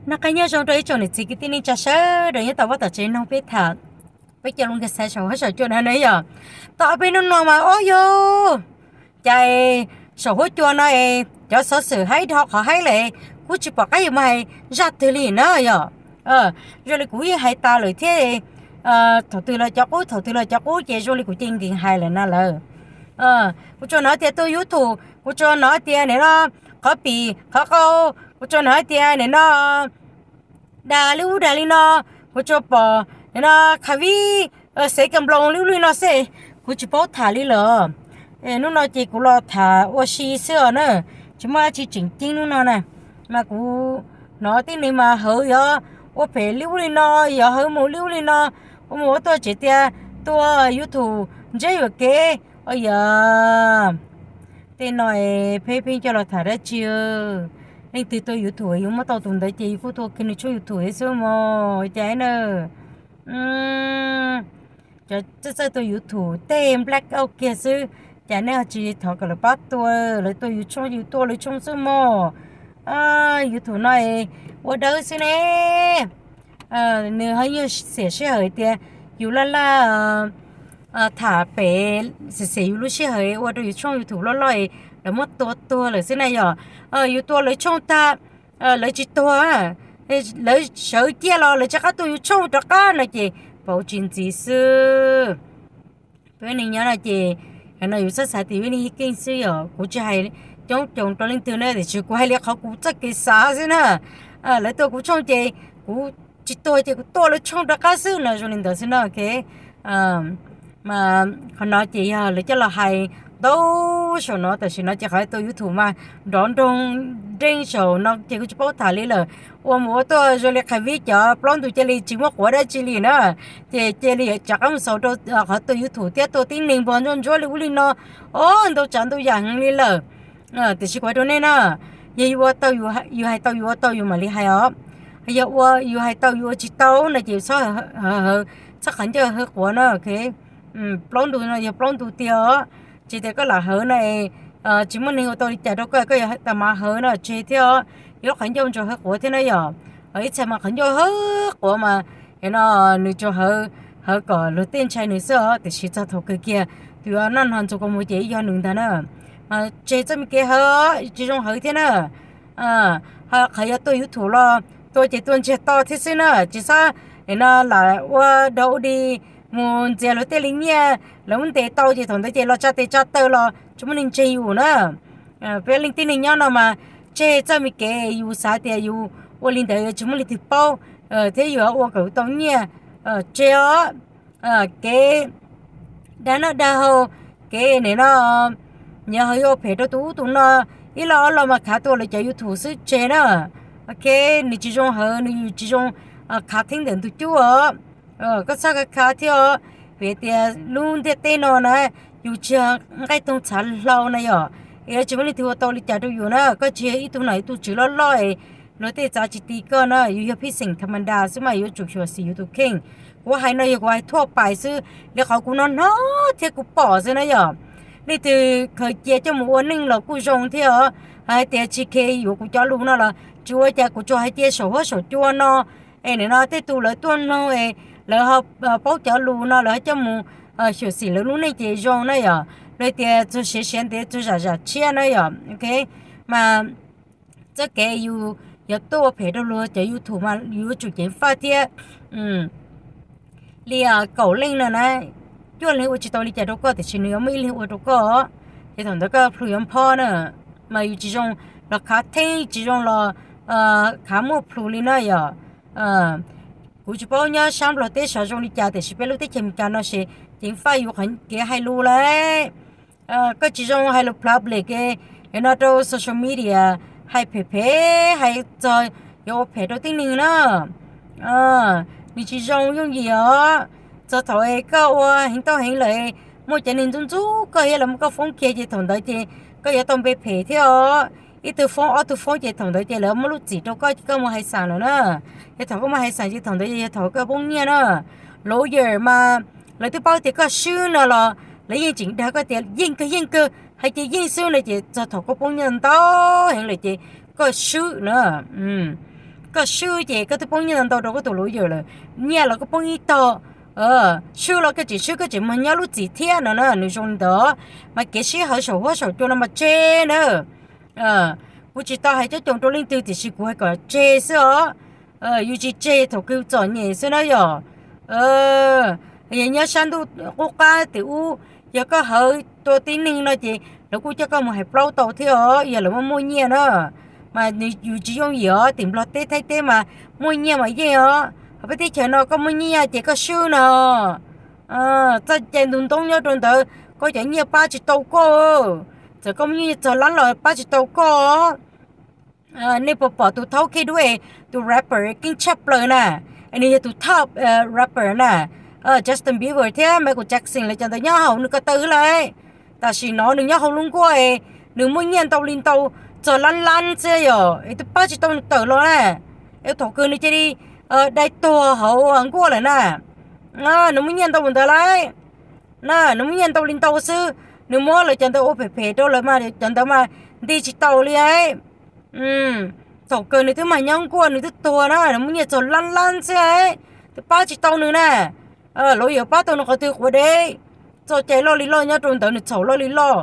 Noj qab nyob zoo rau ib tsoom niam txiv kwv tij neej tsa sawv daws nyob tom vaj tom tsev mloog peb tham, peb cov lus nkag xaiv saum huab saum cua no na yom. Tau ob peb hnub no mas ob yog, cas saum huab cua no es cov xov xwm haib dhau qhov haib lawm, kuv tsis pom qab yuav mus hais zaj twg li na yom. Zoo li kuv yeej hais tas lawm thiab, thaum twg los cov qub, thaum twg los cov qub ces zoo li kuv cia nkees hais lawm na lawm. Kuv tsuas hnov tias tuaj YouTube, kuv tsuas hnov tias nim no qhov pim qhov qau, kuv tsuas hnov tias nim no dag li ub dag li no, kuv tsuas pom nim no Khavis xev kas nploos li ub li no xwb, kuv tsis paub tham li lawm. Hnub no ces kuv los tham ua si xwb os na, tsis muaj dab tsi tseem ceeb hnub no na. Mas kuv hnov tib neeg mas Hawv yog ua phem li ub li no, yog Hawv mus li ub li no, ua mus ua tuaj tsev tias tuaj YouTube ntseb yuam kev. Yog tej no pheej pheej coj los tham dab tsi? Leej twg tuaj YouTube yus muab tau tus ntawd ces yus kuj tuaj kiag nws tshooj YouTube xwb mog, cas na. Cov txawj txawj tuaj YouTube tej black out kiag xwb, cas nej ho tsis thov kom lawv pab tuaj, lawv tuaj yus tshooj, yus tuaj lawv tshooj xwb mog. YouTube no ua dawb xwb ne. Nws ho nyuaj xiam sij hawm tias yus laj laj tham pem, xiam xiam yus lub sij hawm ua rau yus tshooj YouTube loj loj, lawv muab tua tuag lawm xwb na yom. Yus tua lawv tshooj tag, lawv tsis tuag, lawv sawv ciaj los lawv tsis qab tuaj yus tshooj rov qab no ces pauv tsis ntxiv xwb. Peb neeg nyob no ces, no yus txhob xav tias yus ib leeg keej xwb yom, kuv tsis hais coob coob rau leej twg na, tiam sis kuv hais li qhov kuv txoj kev xav xwb na. Lawv tua kuv tshooj ces kuv tsis tuag ces kuv tua lawv tshooj rov qab xwb no, zoo li ntawd xwb no. Mas qhov no ces yog lawv coj los hais ntau saum no, tam sim no ces qhov tua YouTube mas nrov nroog nreej saum no ces kuv tsis paub tham li lawm. Ua mus ua tuaj zoo li Khavis cov plaub ntug cia li tsis muaj quav dab tsi li na, ces cia li rov qab mus xaus rau qhov tua YouTube thiab tua tib neeg npog ntsuab ntsuab li ub li no, o, ntau tsav ntau yam heev li lawm. Tiam sis kuv hais rau nej na, yog yus ua tau, yus hais tau yus ua tau yus mam li hais os. Yog ua yus hais tau yus ua tsis tau no ces txhob hawv, txhob qhov ncauj hawv quav no. Plaub ntug no yog plaub ntug tiag os, tsis tias koj lam hawv no es tsis muaj neeg ua tau li cas rau koj, koj yuav tas mas hawv no tseg thiab os, yuav qhov ncauj ntsaus hawv quav thiab na yom. Ib txhia mas qhov ncauj hawv quav mas no nws tsuas hawv, hawv kom luag tej ntshai nws xwb os, tiam sis txog thaum kawg kiag tus yuav noj hno ntxuag kua muag ces ib yog nws ntag na. Mas tseg txoj me kev hawv, tsis zoo hawv thiab na. Qhov yuav tua YouTube los tua ces tua ntsiag to thiab xwb na, tsis txhob no lam ua dog ua dig mus ntxias luag tej li nyiaj, lawv muab ntes tau ces thaum ntawd ces los tsa tes tsa taw los tsis muaj neeg ntseeg yus na. Peb leej tib neeg nyob no mas tseg txoj me kev yus xav tias yus ua li ntawd yuav tsis muaj leej twg paub thiab yuav ua kom yus tau nyiaj, tseg os. Kev dag noj dag haus, kev nim no nyias ho yuav ua phem rau tus ub tus no, ib lo ob lo mas khav tuaj lawv cov YouTube xwb tseg na. Ok, nws tsis zoo hawv, nws yus tsis zoo khav theeb ntawm ntug cub os. Koj txhob khav khav thiab os, vim tias lub ntiaj teb no na, yus tsis yog nqaij toog txhav hlau na yom, es tsis muaj leej twg ua tau li cas rau yus na. Koj tsis yog ib tug nom ib tug tswv loj loj es luag tej txav tsis ti koj na, yus yog phij xeem tha ma da xwb mas yuav tsum xyuam xim yus tus kheej. Kuv hais no yog kuv hais thuaj pais xwb, li qhov kuv hnov hnov thiab kuv pom xwb na yom. Leej twg khaws cia coj mus ua neej los kuj zoo thiab os. Hais tias tsis khe yuav kuv cov lus no los tsis ua cas, kuv tsuas hais cia saum huab saum cua no, es nim no tej tus lawv tuaj mloog es lawv ho paub cov lus no lawv ho coj mus xyuam xim lawv lub neej ces zoo na yom. Luag tias txog siav siav ntev txog zam zam tshiab na yom. Ok, mas txoj kev yus yuav tuaj ua phem rau luag cov YouTube mas yus yuav tsum ceev faj thiab. Li kaum leej no na, cuaj leeg ua tsis tau li cas rau koj tiam sis nws yuav muaj ib leeg ua rau koj, ces thaum ntawd koj plhu yuav phob na. Mas yus tsis zoo los khav theeb, tsis zoo los khav muaj plhu li na yom. Kuv tsis paub nyob sab Nplog teb sav zoo li cas tiam sis peb lub teb chaws Amelikas no ces ceev faj yus qhov kev hais lus lawm. Koj tsis zoo hais lus public no rau social media, hais phem phem, hais txog yuav ua phem rau tib neeg na. Nws tsis zoo yooj yim os. Txog thaum koj ua heev tau heev lawm, muaj cov neeg ntxub ntxub koj thiab lawv muab koj foob kiag ces thaum ntawd ces koj yuav tau npe phem thiab os. Ib tug foob ob tug foob ces thaum ntawd ces lawv muab lub txim rau koj ces koj mus hais xas lawm na. Ces thaum koj mus hais xas ces thaum ntawd yog thaum koj poob nyiaj na. Lawyer mas lawv twb paub tias koj swb no los lawv yeej tseem dag koj tias yeej kawg yeej kawg, hais tias yeej xwb no ces txog thaum koj poob nyiaj ntau heev lawm ces koj swb na. Koj swb ces koj twb poob nyiaj ntau ntau rau koj tus lawyer lawm, nyiaj los koj poob ib tog, swb los koj tseem swb koj tseem muag nyob lub txim thiab no na, nws zoo li ntawd. Mas kev sib hawv saum huab saum cua no mas tseg na. Kuv tsis tau hais coob coob rau leej twg tiam sis kuv hais kom tseg xwb os. Yus tsis tseg thaum kawg txom nyem xwb na yom. Yog nyob sab ntuj qub qab tim ub, yog koj hawv tua tib neeg no ces lawv kuj coj koj mus hais plaub tau thiab os, yog lawv muaj muaj nyiaj na. Mas yus tsis yooj yim os, tim Nplog teb Thaib teb mas muaj nyiaj mas yeej os. Ho peb teb chaws no koj muaj nyiaj ces koj swb no. Txoj cai ntug ntoob nyob rau ntawd, koj cov nyiaj pab tsis tau koj. Txawm koj muaj nyiaj txog lab los pab tsis tau koj. Nej puas pom tus thaub khej dub es tus rapper keej tshaj plaws na, nws yog tus top rapper na, Justin Bieber thiab Michael Jackson lawv cov ntawd nyob hauv nws ko taw xwb lauj. Tam sim no nws nyob hauv lub nkuaj es nws muaj nyiaj ntau li ntau, txog lab lab xwb yom, es twb pab tsis tau nws tawm los na. Es thaum kawg nws cia li dai tuag hauv nkuaj lawm na. Nws muaj nyiaj ntau mus ntawd lauj. Na nws muaj nyiaj ntau li ntau xwb, nws muab lawv cov ntawd ua phem phem rau lawv mas cov ntawd mas nti tsis tau li. Thaum kawg nws twb mag nyob nkuaj nws twb tuag na, nws muaj nyiaj txog lab lab xwb, twb pab tsis tau nws na. Lawv yuav pab tau nws qhov twg quav deb. Txoj cai loj li loj nyob rau ntawd nws txhaum loj li loj.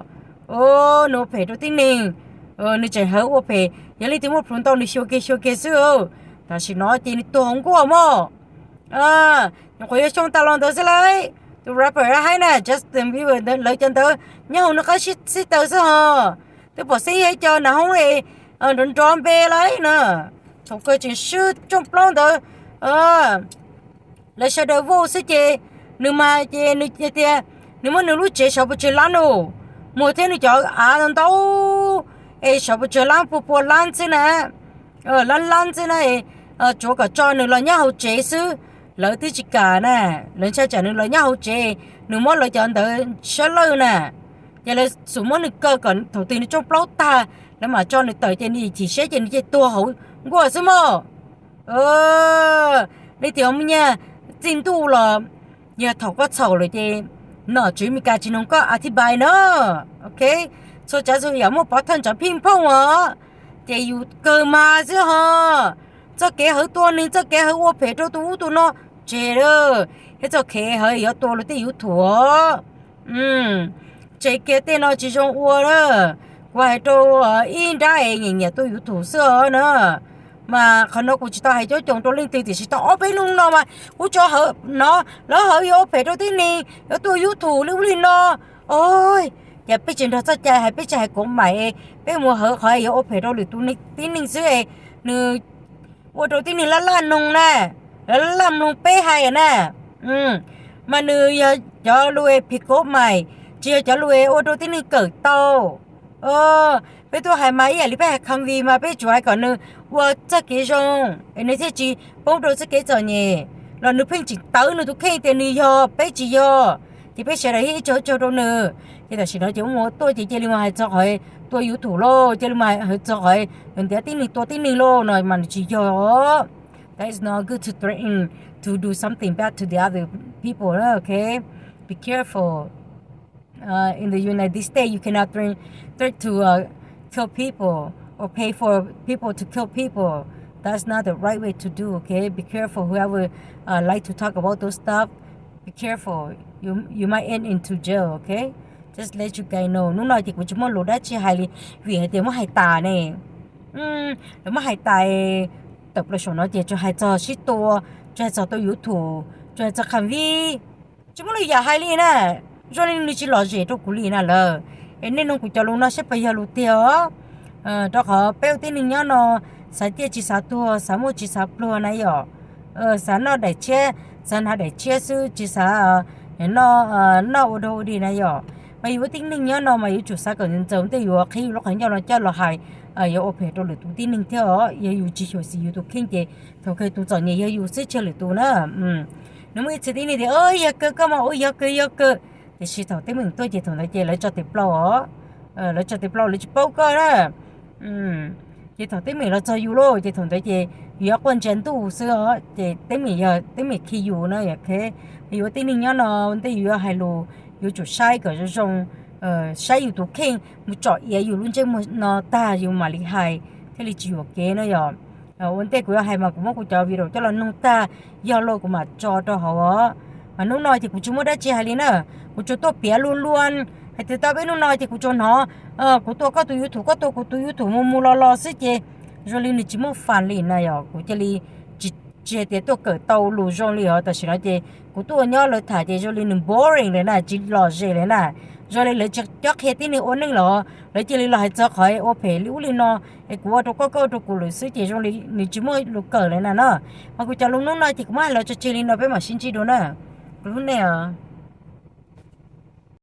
Nws ua phem rau tib neeg, nws tseem hawv ua phem, yog leej twg muaj plhuav ntau nws xyuas kiag xyuas kiag xwb. Tam sim no ces nws tuag hauv nkuaj mog. Nyuam qhuav yuav xyoo tas los ntawd xwb lauj. Tus rapper haib na Justin Bieber lawv cov ntawd nyob hauv nws qab xib taws xwb ho. Twb pom xeeb yog ib co nas hoob es nrov nrov npe lauj na. Thaum kawg tseem swb rooj plaub ntawd, lawv sawv daws vote xwb ces nws mas ces nws tias nws muab nws lub tsev sawv pes tsawg lab no, muag thiab nws cov av ntau ntau es sawv pes tsawg lab pua pua lab xwb na, lab lab xwb na, tsuav kom tso nws los nyob hauv tsev xwb. Lawv twb tsis kam na, lawv ntshai tsam nws los nyob hauv tsev, nws muab lawv cov ntawd sab lawj na, ces lawv xum muab nws kaw kom thaum twg nws rooj plaub tag lawv mam tso nws tawm ces nws chim siab ces nws cia tuag hauv nkuaj xwb mog. Nej tias muaj nyiaj txij ntuj los yog thaum koj txhaum lawm ces nom tswv Meskas tsis noog koj a thib npai na. Ok, txhua tsav txhua yam muaj pov thawj ntsav phij phooj os, ces yus kawg mas xwb ho. Txoj kev hawv tua neeg, txoj kev hawv ua phem rau tus ub tus no, tseg lawm. Thiab txoj kev hawv yuav tua luag tej YouTube os, tseg kiag tej no tsis zoo ua na. Kuv hais rau ib nrab es nyiam nyiam tua YouTube xwb os na. Mas qhov no kuv tsis tau hais coob coob rau leej twg tiam sis tau ob peb hnub no mas kuv tso hawv no, lawv hawv yuav ua phem rau tib neeg, yuav tua YouTube li ub li no. Oj, ces peb tsis nrog txoj cai hais, peb tsis hais kov mais, peb mus hawv qhov yuav ua phem rau lwm tus tib neeg xwb es nws ua rau tib neeg laj laj mloog na, laj laj mloog peb hais na. Mas nws yog cov lus es phim kov mais, tsis yog cov lus es ua rau tib neeg kawm tau. Peb tuaj hais mas ib yam li peb hais Khamvis mas peb tsuas hais kom nws ua txoj kev zoo es nws thiaj tsis poob rau txoj kev txom nyem, los nws pheej tseem tawv nws tus kheej tias nws yog, peb tsis yog, ces peb sawv daws ib tsaug tsaug rau nws. Ces tam sim no ces ua mus ua tuaj ces cia li mus hais txog qhov tua YouTube lauj, cia li mus hais txog qhov ntiav tib neeg tua tib neeg lauj no mas nws tsis yog. That is not good to threaten to do something bad to the other people, okay? Be careful. Uh, in the United States, you cannot threaten, threat to uh, kill people or pay for people to kill people. That's not the right way to do, okay? Be careful, whoever uh, like to talk about those stuff, be careful. You, you might end into jail, okay? Just let you guys know. Hnub no ces kuv tsis muaj lus dab tsi hais li, vim hais tias muab hais tas ne. Lawv muab hais tas, tawm plaws saum no ces tsuas hais txog sib tua, tsuas hais txog tua YouTube, tsuas hais txog Khamvis. Tsis muaj lwm yam hais li na, zoo li nws tsis lom zem rau kuv li na lawm. Es nej noog kuv cov lus no saib puas yog lus tiag os. Rau qhov peb ua tib neeg nyob no, xav ciaj tsis xav tuag, xav muaj tsis xav pluag na yom. Xav noj daim tshiab, xav hnav daim tshiab xwb, tsis xav noj ua dog ua dig na yom. Mas yus ua tib neeg nyob no mas yuav tsum xav kom ntxaws tej yus qhib yus lub qhov ncauj no coj los hais, yuav ua phem rau lwm tus tib neeg thiab os. Yog yus tsis xyuam xim yus tus kheej ces thaum kawg tus txom nyem yog yus xwb tsis yog lwm tus na. Nws muaj ib txhia tib neeg tias yog kawg koj mas ua yog kawg yog kawg, tiam sis thaum teeb meem tuaj ces thaum ntawd ces lawv tso tes plaub os. Lawv tso tes plaub, lawv tsis paub koj na. Ces thaum teeb meem los txog yus lauj ces thaum ntawd ces yus yuav quaj ntsia ntuj xwb os, ces teeb meem yog teeb meem khi yus na. Yus ua tib neeg nyob no ntej yus yuav hais lus, yuav tsum saib kom zoo zoo, saib yus tus kheej mus tsom iav yus lub ntsej muag no tag yus mam li hais thiaj li tsis yuam kev na yom. Ua ntej kuv yuav hais mas kuv muab kuv cov video coj los nug tag, yog los kuv mam tso rau hauv os. Mas hnub no ces kuv tsis muaj dab tsi hais li na, kuv tsuas tuaj piav luag luag hais tias tau peb hnub no ces kuv tsuas hnov, kuv tua koj tus YouTube, koj tua kuv tus YouTube mus mus los los xwb ces zoo li nws tsis muaj fun li na yom. Kuv cia li tsis, tsis hais tias tuaj kawm tau lus zoo li os. Tam sim no ces kuv tuaj ua nyob lawv tham ces zoo li nws boring lawm na, tsis lom zem lawm na. Zoo li lawv tsis cob qhia tib neeg ua neej los lawv cia li los hais txog qhov ua phem li ub li no, es kuv ua rau koj, koj ua rau kuv lawm xwb ces zoo li nws tsis muaj lus kawm lawm na no. Mas kuv cov lus hnub no ces kuv muab hais los tso tseg li no, peb mam sib ntsib dua na. Kuv hlub nej os.